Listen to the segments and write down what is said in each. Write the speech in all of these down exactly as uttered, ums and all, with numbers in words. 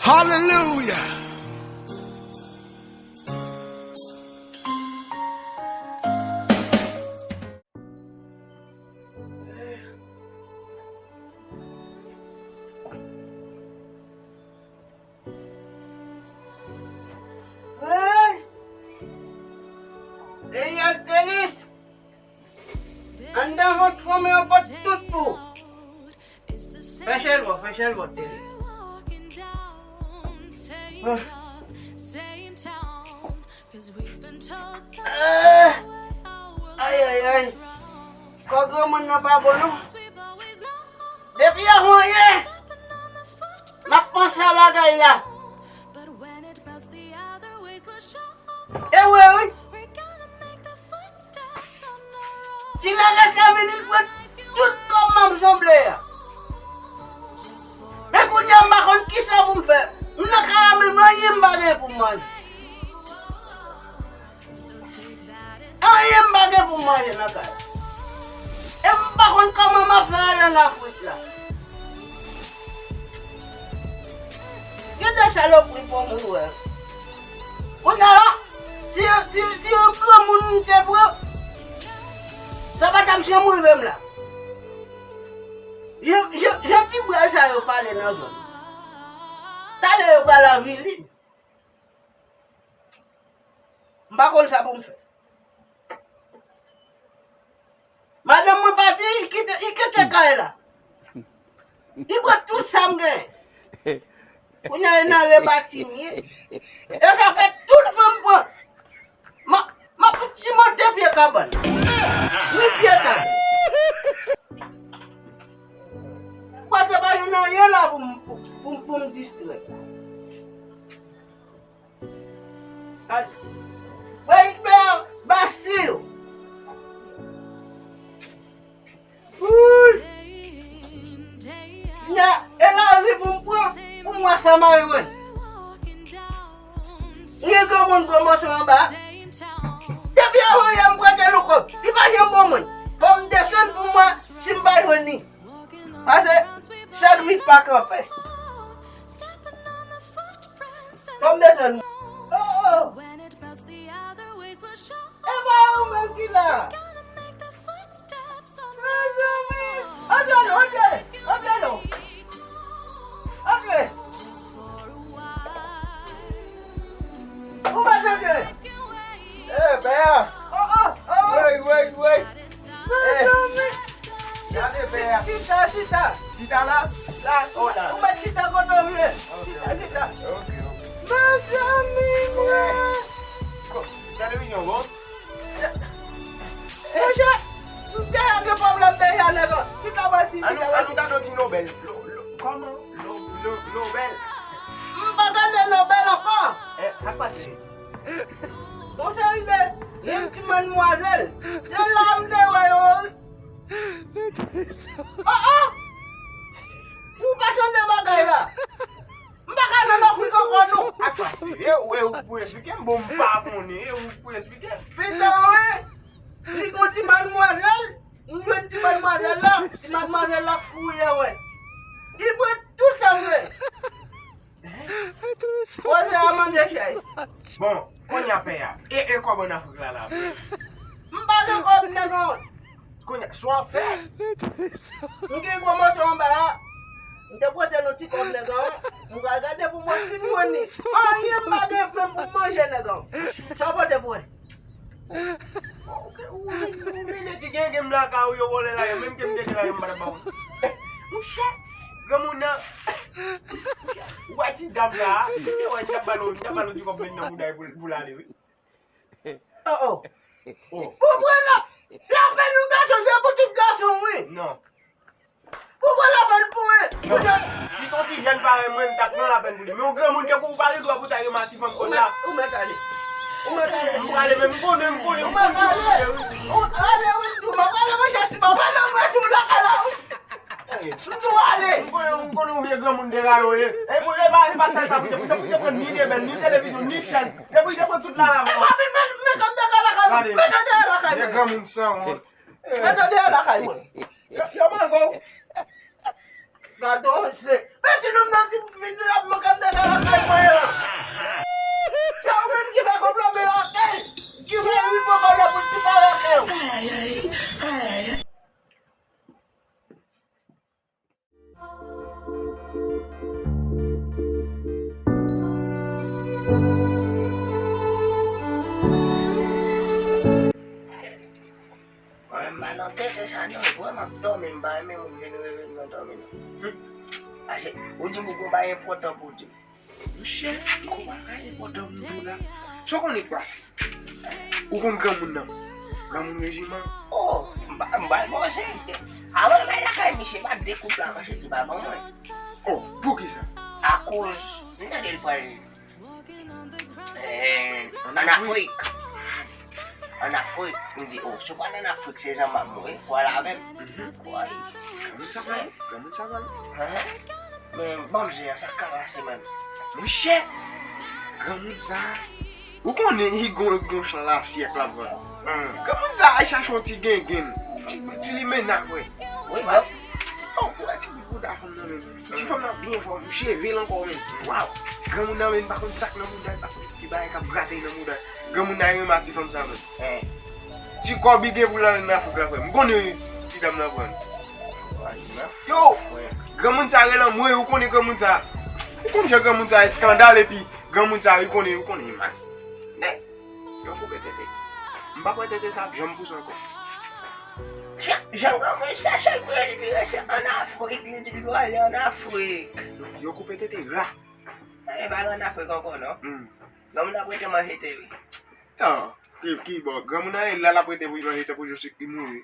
Hallelujah. Hey! Hey, Angelis! Anndan vant fanm yo pot tout pou. Fè chèlbò, fè chèlbò, Tele. Ah. Ah. Ay, ay, ay. Kò granmoun nan pa bon, non. Depi avan yè, m ap panse a bagay la. E vre, wi. Ti nèg la te vini, l pran tout kòb m ap jongle a. Men kounye a, m pa konn kisa pou m fè. M nan kay la, men anyen m pa gen pou m manje. Anyen m pa gen pou m manje nan kay la. E m pa konn kòman m ap fè ale ann Afrik la. Gen de salopri pou moun wè. Kounye a la, si, si, si yon granmoun m te pran, sa pa t ap janm rive m la. Jan, jan, jan ti bwè sa yo pale nan zòn. Talè yo pral avili m. M pa konn sa pou m fè. Madanm mwen pati, li kite, li kite kay la. Li pran tout sa m genyen. Kounye a, li nan rebati m ye. E sa fè tout van m pran. M a, m ap fout simonte pye kabann. Ni pye tab. Pase pa jwenn anyen la pou m, pou, pou, pou m distrè. Gad. Wè, Iber, Basil. Wouy. Nya, e lari pou m pran, pou m wè sa m a jwenn. Gen granmoun pran mòso anba. Depi avan yè m prete nou kòb. Li pa janm ban mwen. Fò m desann pou m wè si m pa jwenn li. Pase, chak vit pa kanpe. Fò m desann. Oh, oh. E pa ou menm ki la. Mezanmi. Antre non, antre. Antre non. Antre. Ou pa tande? Eh, pè a. Oh, oh, oh. Woy, woy, woy. Mezanmi. Gade pè a. Chita, chita. Chita la? La. Oh, la. Ou mèt chita kote w vle. Ok, chita, ok. Chita. Ok, ok. Mezanmi. Gade vizyon, bon. Monchè, m te gen pwoblèm deja, nèg an. Chita, wè si, chita, wè si. Ann nou gade yon ti nobèl. Lo, lo, kòman? Lo, lo, nobèl. M pa gade nobèl ankò. Eh, sa k pase? Yon seri de, de ti madmwazèl. Se la m te wè yo, wi. Oh, oh! Ou pa tande bagay la? M pa ka nan Afrik ankò, non. Atò, e ou, e ou pou esplike m, bon, m pa konnen, e ou pou esplike m. Pita, wi. Li gon ti madmwazèl, m jwenn ti madmwazèl la, ti madmwazèl la fou ye, wè. Li pran tout sa m gen. Poze a manje chèz. Bon, kounye a pè a. E, e kòb ann Afrik la la. M pa gen kòb, nèg an. Kounye a, sa w ap fè? M gen gwo mòso anba a. M te pote nou ti kòb, nèg an. M pral gade pou mwen si m jwenn li. Anyen m pa gen frè m pou m manje, nèg an. Sa w pote pou mwen? Ou, ou, ou vin di gen, gen m lakay ou, yo vòlè lakay, menm ke m te gen lakay, m pa t ap ba ou. Monchè, granmoun nan, ou wè ti dam la, ou te wè, m t ap ba l, m t ap ba l yon ti kòb menm nan bouda pou, pou l ale, wi. Oh, oh. Oh. Pou pran la, lapèn yon gason, se pou tout gason, wi. Non. Ou pran lapèn pou li. Non. Si t on ti jèn parèy mwen, m t ap pran lapèn pou li. Men yon granmoun tankou ou pa gen dwa pou ta rematif an konsa. Ou mèt ale. Ou mèt ale. M prale, men m konnen, m konnen, m konnen. Ou mèt ale. Ou ale, wi, m di w, m ap ale, monchè, si m ap ale, m rete sou lakay la, wi. M di w ale. M konnen, m konnen ou vye granmoun deraye w ye. E pou, e pa, e pa sèl sa, pou te, pou te, pou te pran ni debèl, ni televizyon, ni chèz. Se pou te pran tout la la. E pa vin met, met kòm dega lakay mwen. Met kòm dega lakay mwen. Mete deyò lakay mwen. Yo, yo manke w. Gade w, se. Men ti nonm nan ki vin la, manke m dega la. Mwen menm pa nan tenten sa non, vre m ap dòmi, m pa renmen moun vin reve m nan dòmi non. Pase, ou di m ou gon bagay enpòtan pou w di m. Monchè, m gon bagay enpòtan pou m di w la. Sa w konnen k pase? Ou konn granmoun nan? Granmoun rejiman? Oh, m pa, m pa l manje. Avan m al lakay misye, m ap de koup la manje li pa ban mwen. Oh, poukisa? Akoz, m tande l pral Eh, ann Afrik. Ann Afrik. M di, oh, si w pral ann Afrik, se zanmi m ou ye, pral avè m. Woy. Granmoun sa pral, granmoun sa pral. Hein? Men, ban m zen an, sa k ka pase, man. Monchè, granmoun sa. Ou konnen, li gon, gon chan lasyèk la, pran. Granmoun sa al chache yon ti gengen. Ti, ti limena, vre. Wi, baz. Oh, pou wè ti bout bouda fanm nan menm. Ti fanm nan byen fò, m cheve l ankò menm. Waw! Granmoun nan menm pa konn sa k nan mouda l, pa konn ki bagay k ap grate nan mouda l. Granmoun nan renmen ti fanm sa menm. Ti kòb li gen pou l al nan Afrik la, frè m. M konnen ti dam nan pran l. Yo! Granmoun sa rele anmwey, ou konnen granmoun sa. Ou konn jan granmoun sa eskandal epi granmoun sa, ou konnen, ou konnen mal. Nèg, yo koupe tete. M pa kwè tete sa ap janm pouse ankò. Jan, jan granmoun sa chak mwen li vire se ann Afrik, li di li prale ann Afrik. Yo koupe tete ra. E pa ann Afrik ankò non. Hmm. Granmoun ap rete manje te wi. Tan, ki, ki bò? Granmoun nan e la l ap rete pou li manje tankou Joseph ki mouri.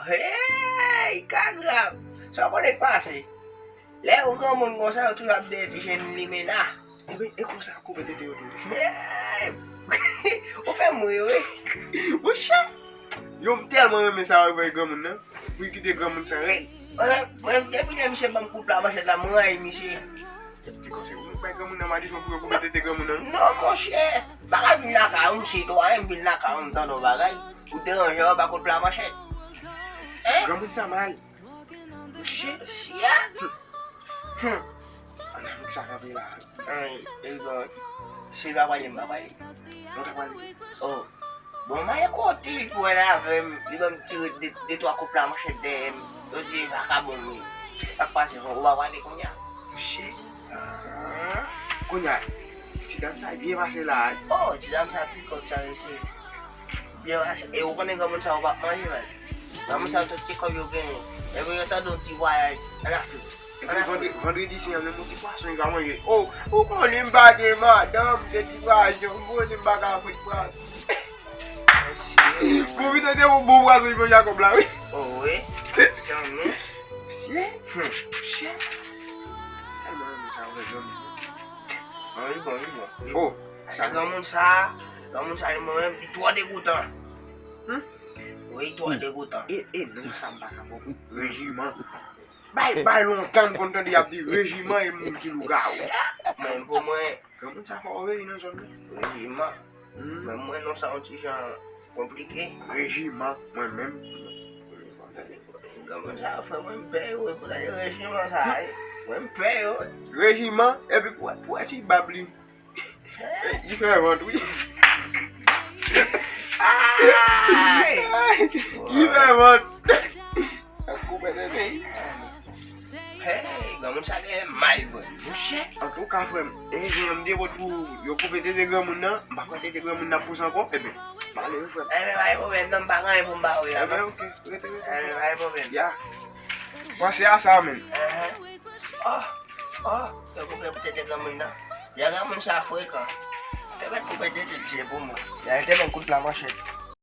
Hey, ka grav. Sa w konnen k pase? Lè yon granmoun konsa, yo toujou ap dèyè ti jenn limena. Ebyen, e konsa yo koupe tete yo tou. Hey! Ou fè m ri wi. Monchè! Yo, m tèlman renmen sa yo fè granmoun nan. Pou l kite granmoun sa rèd. Mwen, mwen, depi lè misye ban m koup la manchèt la, mwen rayi misye. Li kòmsi ou bay granmoun nan malezon pou yo koupe tete granmoun nan. Non, monchè. Pa ka vin lakay ou, m chita, m vin lakay ou, m tande yon bagay. Ou deranje, ou ba koup la manchèt. Hein? Granmoun sa mal. Shit, shit. Hmm. Ann Afrik sa kanpe la. Ay, e bon. Si l pa pale, m pa pale. Mwen ta pale. Oh. Bon, m ale kote l pou wè l avè m. Li ban m tire de, de twa koup la manchèt dèyè m. Yo di e vakabon m ye. Sa k pase, ou pa pale kounye a? Shit. Ah. Kounye a, ti dam sa byen pase la. Oh, ti dam sa pi kòk sa mesye. Byen pase. E ou konnen granmoun sa yo p ap manje, man. Granmoun sa yo tout ti kòb yo genyen. Epi yo tande yon ti vwayaj ann Afrik. Epi vandre-, vandredi sen an, menm yon ti pwason li ka manje. Oh, ou konnen m pa gen madanm, se ti pwason, m konnen m pa ka fè pwason. Mesye. Pou vin tande yon bon pwason li manje ak kòb la, wi. Oh, wi. Zanmi. Mesye. Hmm. Mesye. Tèlman renmen sa, vre, zanmi. Bon, li bon, li bon. Oh. Sa granmoun sa, granmoun sa, li mwen menm, li twò degoutan. Hmm? Wi, twò degoutan. E, e, non, sa m pa ka bon. Rejiman. Bay, bay lontan m konn tande y ap di rejiman e moun ki lougawou. Mwen, pou mwen, granmoun sa fò wi nan zòn nan. Rejiman. Hmm. Men mwen non sa yon ti jan konplike. Rejiman, mwen menm. Granmoun sa yo fè mwen m pè yo, e poutèt rejiman sa, e, mwen m pè yo. Rejiman, epi pou, pou wè ti bab li. Li fè vant, wi. Ay! Li fè vant. Ap koupe tete. Hey, granmoun sa genyen may vre. Monchè, antouka, frè m, e, jan m te pot pou yo koupe tete granmoun nan, m pa kwè tete granmoun nan ap pouse ankò, ebyen, m ale wi, frè m. Ebyen, pa gen pwoblèm, non, m pa gen anyen pou m ba ou, ya. Ebyen, ok, rete, rete. Ebyen, pa gen pwoblèm. Ya. Panse a sa, menm. Enhen. Oh, oh, yo koupe tete granmoun nan. Ya granmoun sa frekan. Te mèt koupe tete l, se pou mwen. Ya te mèt kout la manchèt.